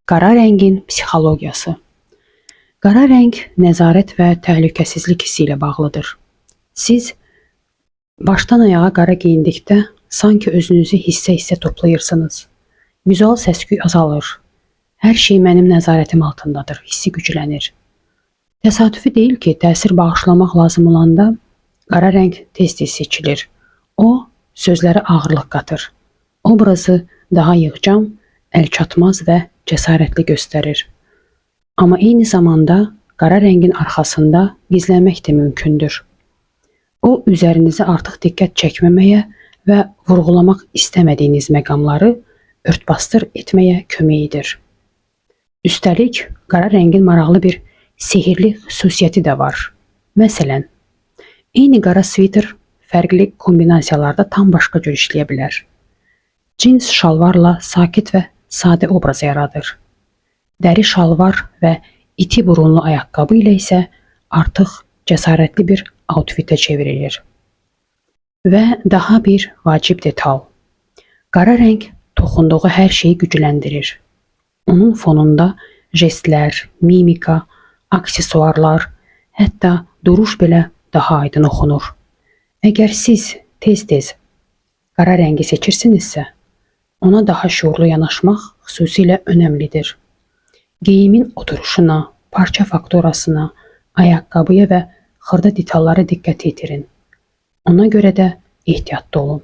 Qara rəngin psixologiyası. Qara rəng nəzarət və təhlükəsizlik hissi ilə bağlıdır. Siz başdan ayağa qara geyindikdə sanki özünüzü hissə-hissə toplayırsınız. Vizual səs-küy azalır. Hər şey mənim nəzarətim altındadır, hissi güclənir. Təsadüfi deyil ki, təsir bağışlamaq lazım olanda qara rəng tez-tez seçilir. O, sözlərə ağırlıq qatır. Obrazı daha yığcam, əlçatmaz və cəsarətli göstərir. Amma eyni zamanda qara rəngin arxasında gizlənmək də mümkündür. O, üzərinizə artıq diqqət çəkməməyə və vurğulamaq istəmədiyiniz məqamları örtbasdır etməyə kömək edir. Üstəlik, qara rəngin maraqlı bir sehirli xüsusiyyəti də var. Məsələn, eyni qara sviter fərqli kombinasiyalarda tam başqa cür işləyə bilər. Cins şalvarla sakit və sadə obraz yaradır. Dəri şalvar və iti burunlu ayaqqabı ilə isə artıq cəsarətli bir outfitə çevrilir. Və daha bir vacib detal. Qara rəng toxunduğu hər şeyi gücləndirir. Onun fonunda jestlər, mimika, aksesuarlar, hətta duruş belə daha aydın oxunur. Əgər siz tez-tez qara rəngi seçirsinizsə, ona daha şüurlu yanaşmaq xüsusilə önəmlidir. Geyimin oturuşuna, parça fakturasına, ayaqqabıya və xırda detallara diqqət yetirin. Ona görə də ehtiyatlı olun.